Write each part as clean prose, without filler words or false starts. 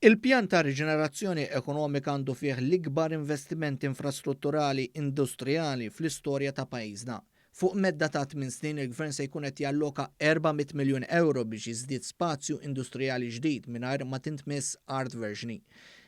Il-pjan ta' riġenerazzjoni ekonomika għandu fih l-ikbar investiment infrastrutturali industrijali fl-istorja ta' pajjiżna. Fuq medda ta' tminn snin il-Gvern se jkun qed jalloka 400 miljun ewro biex jiżdied spazju industrijali ġdid mingħajr ma tintmiss art verġni.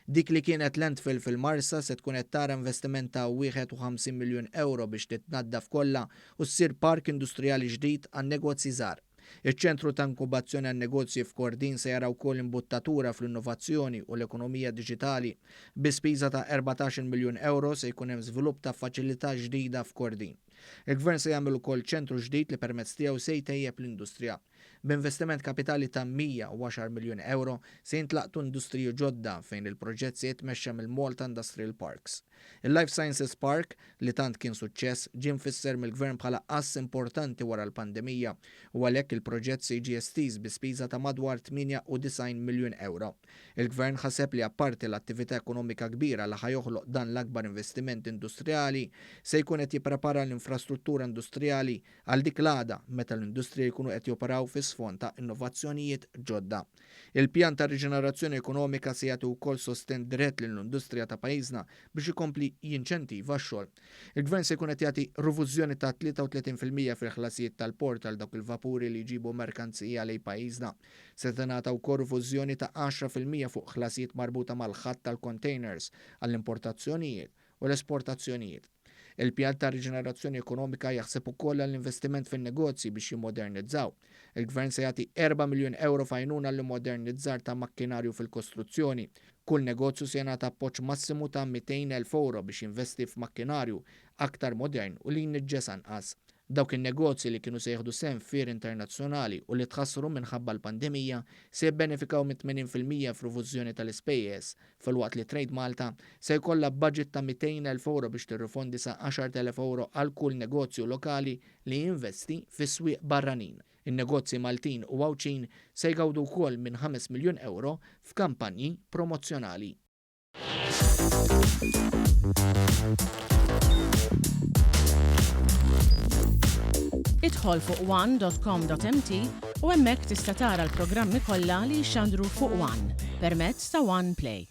Dik li kienet landfill fil-Marsa se tkun qed tara investiment ta' 51 miljun ewro biex titnaddaf kollha u ssir park industrijali ġdid għan-negozji żgħar. Iċ-ċentru ta' inkubazzjoni għan-negozji f'Kordin se jara wkoll imbuttatura fl-innovazzjoni u l-ekonomija diġitali. Bi spiża ta' 14-il miljun ewro se jkun hemm żvilupp ta' faċilità ġdida f'Kordin. Il-Gvern se jagħmel ukoll ċentru ġdid li permezz tiegħu se jtejjeb l-industrija. B'investiment kapitali ta' 110 miljun ewro se jintlaqtu industriji ġodda fejn il-proġett se jitmexxa mill-Malta Industrial Parks. Il-Life Sciences Park, li tant kien suċċess, ġie mfisser mill-Gvern bħala ass importanti wara l-pandemija u għalhekk il-proġett se jiġi estiż bi spiża ta' madwar 98 miljun ewro. Il-Gvern ħaseb li apparti l-attività ekonomika kbira li ħa joħloq dan l-akbar investiment industrijali, se jkun qed jipprepara l-infrastruttura industrijali għal dik l-għada meta l-industriji jkunu qed joperaw fi sfond ta' innovazzjonijiet ġodda. Il-pjan ta' riġenerazzjoni ekonomika se jagħti wkoll sostenn dirett lill-industrija ta' pajjiżna biex ikompli jinċentiva x-xogħol. Il-Gvern se jkun qed jagħti rifużjoni ta' 33% fil-ħlasijiet tal-port għal dawk il-vapuri li jġibu merkanzija lejn pajjiżna. Se tingħata wkoll rifużjoni ta' 10% fuq ħlasijiet marbuta mal-ħatt tal-containers għall-importazzjonijiet u l-esportazzjonijiet. Il-pjan ta' riġenerazzjoni ekonomika jaħseb ukoll għall-investiment fin-negozji biex jimmodernizzaw. Il-Gvern se jagħti erba' miljun ewro f'għajnuna għall-immodernizzar ta' makkinarju fil-kostruzzjoni. Kull negozju se jingħata appoġġ massimu ta' 200,000 ewro biex jinvesti f'makkinarju aktar modern u li jniġġes anqas. Dawk in-negozji li kienu se jieħdu sehem f'fieri internazzjonali u li tħassru minħabba l-pandemija se jibbenefikaw minn 80% f'rifużjoni tal-ispejjeż, filwaqt li Trade Malta se jkollha budget ta' 200,000 ewro biex tirrifondi sa 10,000 ewro għal kull negozju lokali li jinvesti fi swieq barranin. In-negozji Maltin u Għawdxin se jgawdu wkoll minn 5 miljun ewro f'kampanji promozzjonali. Idħol fuq one.com.mt u hemmhekk tista' tara l-programmi kollha li jixxandru fuq One permezz ta' One Play.